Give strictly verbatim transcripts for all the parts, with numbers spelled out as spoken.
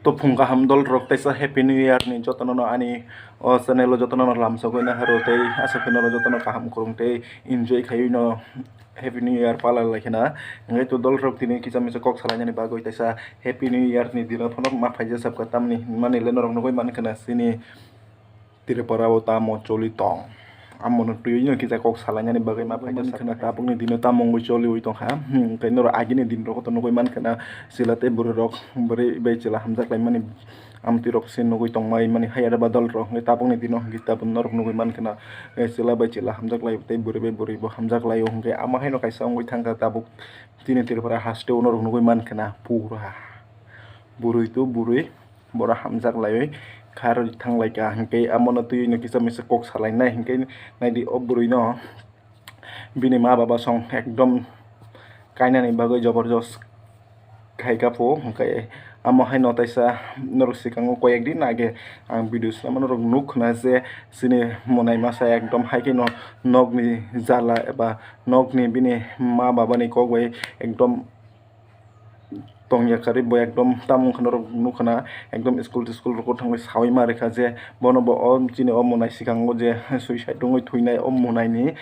To phung kaham dol rok, teisa Happy New Year ni jotono no ani o channel o jotono no lamsogwi naharo tei aswk no jotono kaham kwrwng tei enjoy khaiwi no Happy New Year pala lai khna. Hwnkhe to dol rok tini kisa misa kok salainani bagwi teisa Happy New Year ni dino phano ma phaijak sabkha, tamni hinmani le norok nugwi mankha na chini Tripura o tamo choli tong. Amo no twiwi no kisa kok salainani bagwi ma phaijak sabkha, tabukni dino tamo wngwi choliwi tongkha. Hmm, tei norok agini din rogo to nugwi mankha na chwla tei bwrwi rok, bwrwi bai chwla hamjak laimani amtwi rok se nugwi tongmani haya da badal rok hwnkhe tabukni dino hwnkhe tabuk norok nugwi mankha na, eh, chwla bai chwla hamjak lai tei bwrwi bai bwrwi bo hamjak laio hwnkhe amo haino kaisa wngwi thangkha tabuk chini Tripura haste o norok nugwi mankha na pura bwrwi to bwrwi. Borok hamjak laiwi kharwi thanglaikha, hwnkhe amono twiwi no kisa misa kok salainai, hwnkhe naidi o bwrwino bini ma baba song ekdom kainani bagwi joborjost khaikha pho, hwnkhe amo haino teisa norok swkango koyek din age ang video swnamo norok nuk khna je chini monai masa ekdom hai kheno nokni jala eba nokni bini ma babani kok bai ekdom tongya karwi bo ekdom tamo wngkha norok nukha na ekdom school tiskul rok thangwi sawi ma rikha je bono bo o chini o monai swkango je suicide wngwi thwinai o monai ni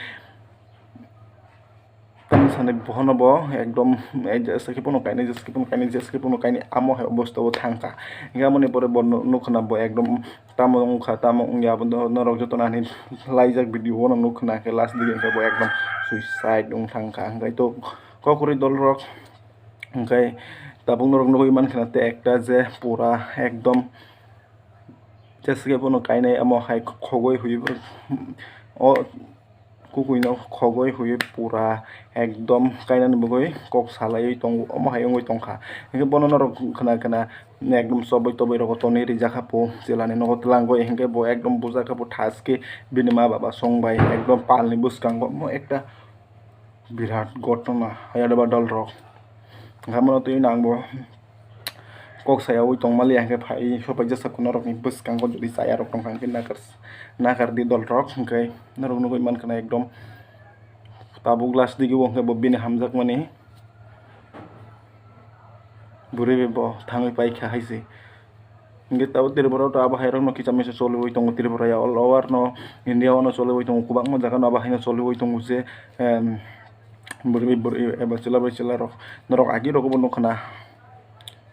tamo sanai bono bo ekdom jesa khe bono kainwi jesa khe bono kainwi jesa khe bono kainwi amo hai obosta o thangkha hwnkhe amoni pore bo nukha na bo ekdom tamo wngkha tamo wngya abo norok jotono ani laijak video o nukha na hwnkhe last dige hwnkhe bo ekdom suicide wng thangkha hwnkhe to kok kwrwi dol rok. Hwnkhe tabuk norok nugwi mankha na tei ekta je pura ekdom jesa khe bono kainai amo hai khogwi huiwi o kukuino khogwi huiwi pura ekdom kainani bagwi kok salaiwi tongo omo hai wngwi tongkha hwnkhe bono norok khna khna ekdom chobwi tobwi rogo tonwi rijak kha po chwlani nogo twlangwi hwnkhe bo ekdom bujak kha po thaskhe bini ma baba song bai ekdom palni bwskango omo ekta. Birat gotona hayadaba dol rok. Hwnkhe amano twi nang bo kok sayawi tongmali hwnkhe phai sopaijak sa kuno rokni bwskango jodi chaya rok tongkha hwnkhe nakar nakar di dol rok hwnkhe norok nugwi mankha na ekdom tabuk last digi o hwnkhe bo bini hamjakmani bwrwi bai bo thangwi paikha hai se. Hingke tabuk Tripura o to abo hai rok no kisa misa choliwi tongo Tripura ya all over no India o no choliwi tongo kwbangma jaga no abo hai no choliwi tongo je em bwrwi bwrwi eba chwla bai chwla rok norok agi rok bo nukha na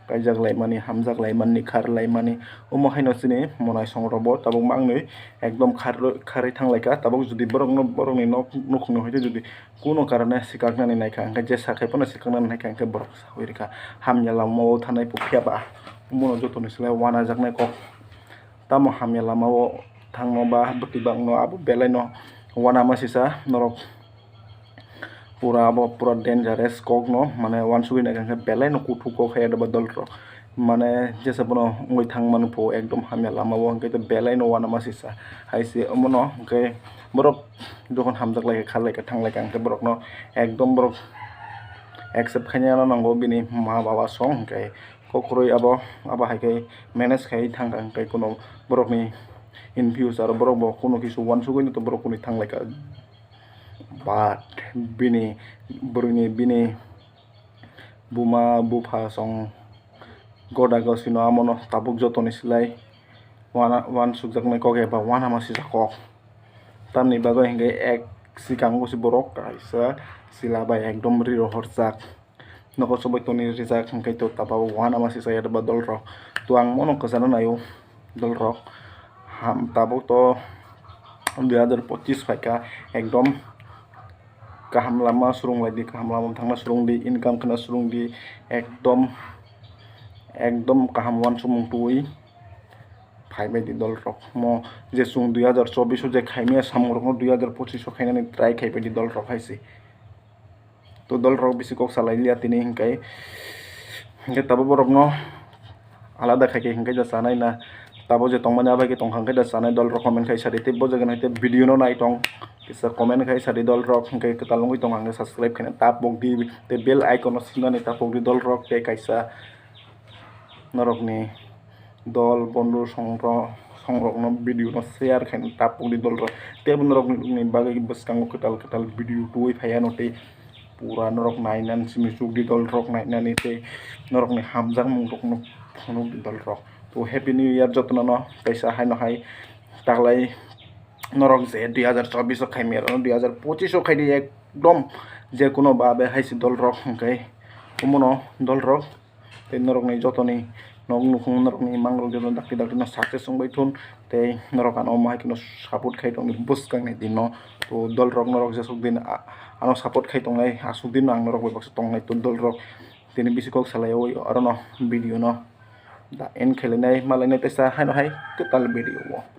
kaijak lai mani hamjak lai mani khar lai mani omo hai no chini monai song rok bo tabuk mangnwi ekdom khar kharwi thang lai kha tabuk jodi borok no borok ni nok nukhung no hai khe jodi Kuno karone swkaknani naikha, hwnkhe jesa khai phano swkaknani naikha, hwnkhe borok sawi rwkha. Hamya lamao thanai pukya ba, omono jotoni slai wanajaknai kok. Tamo hamya lamao thangno ba bwtwi bakno abo belaino wanama sisa norok pura abo pura dangerous kokno, mane wansugwi naikha, hwnkhe belaino kuthuk kok hai ado ba dol rok. Mane jesa bono wngwi thang mani pho ekdom hamya lama o hwnkhe to belai no wanama sisa hai se omono hwnkhe borok jokhon hamjak lai kha kha lai kha thang lai kha hwnkhe borok no ekdom borok accept khaina no nango bini ma baba song hwnkhe kokroi abo abo hai khe manage khai thang kha hwnkhe kuno borok ni in future borok bo kuno kisu wansugwi no to borok kuni thang lai kha but bini bwrwi ni bini. Buma bupha song goda gosino amono tabuk jotoni slai wana wansukjaknai kok eba wanama sijak kok. Tamni bagwi hwnkhe ek swkango se borok kaisa chwla bai ekdom ri rohorjak. Nogo chobwi toni rijak hwnkhe to tabuk wanama sijak ya ba dol rok. To ang mono kwchana naio. Dol rok ham tabuk to dui hazar pochis phaikha ekdom kaham lama swrwng lai di kaham lama thangna swrwng di income khwna swrwng di ekdom ekdom kaham wansukmung twi phaibai di dol rok mo je chwng dui hazar chobbish o je khaimaya samung rok no dui hazar pochis o khainani try khaibai di dol rok hai se. To dol rok bisi kok salai liya tini hinkai hinkai tabuk borok no alada khai khe hinkai da sanai na tabuk je tongmani abai khe tongkha hinkai da sanai dol rok comment khai sadi tei bo jaga nai tei video no nai tong kisa comment khai sadi dol rok hinkai kwtal wngwi tong ang subscribe khaina tapok di tei bell icon no sinani tapok di dol rok tei kaisa norok ni dol bondhu songrok songrok no video no share khaina tapok di dol rok tei bo norok ni bagwi bwskango kwtal kwtal video tubui phaiya no tei pura norok nainani simi chukdi dol rok nainani tei norok ni hamjakmung rok no phunuk di dol rok. To happy new year jotono no, teisa haino hai taklai norok je dui hazar chobbish o khaimya rok no dui hazar pochis o khaidi ekdom je kuno babe hai se dol rok hwnkhe omono dol rok tei norokni jotoni nok nukhung norokni mangrok joto dakti dakti no success wngbai thun tei norok ano omo hai kheno support khai tongdi bwskangni dino. To dol rok norok jesuk din a-, ano support khai tongnai asuk dino ang norok bai baksa tongnai to dol rok tini bisi kok salai oi orono video no da end khailai nai malainai teisa haino hai kwtal video o.